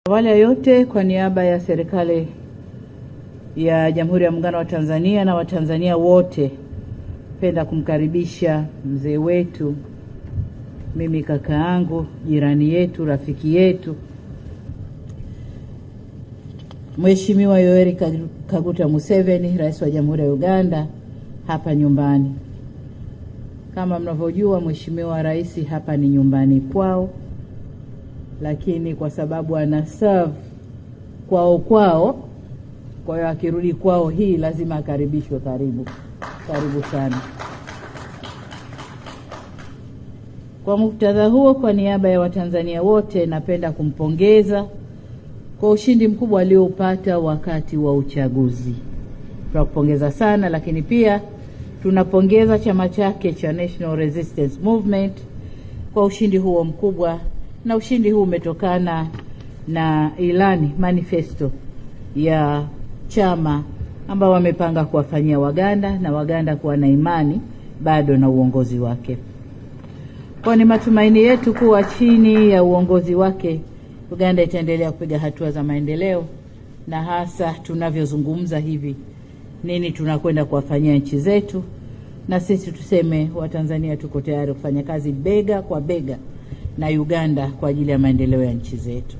Awali ya yote, kwa niaba ya serikali ya Jamhuri ya Muungano wa Tanzania na Watanzania wote, penda kumkaribisha mzee wetu, mimi kaka yangu, jirani yetu, rafiki yetu, Mheshimiwa Yoweri Kaguta Museveni, Rais wa Jamhuri ya Uganda, hapa nyumbani. Kama mnavyojua, Mheshimiwa Rais hapa ni nyumbani kwao, lakini kwa sababu ana serve kwao kwao, kwa hiyo akirudi kwao hii lazima akaribishwe. Karibu, karibu sana. Kwa muktadha huo, kwa niaba ya Watanzania wote napenda kumpongeza kwa ushindi mkubwa alioupata wakati wa uchaguzi. Tunakupongeza sana, lakini pia tunapongeza chama chake cha National Resistance Movement kwa ushindi huo mkubwa, na ushindi huu umetokana na ilani manifesto ya chama ambao wamepanga kuwafanyia Waganda na Waganda kuwa na imani bado na uongozi wake. Kwa ni matumaini yetu kuwa chini ya uongozi wake Uganda itaendelea kupiga hatua za maendeleo, na hasa tunavyozungumza hivi, nini tunakwenda kuwafanyia nchi zetu, na sisi tuseme Watanzania tuko tayari kufanya kazi bega kwa bega na Uganda kwa ajili ya maendeleo ya nchi zetu.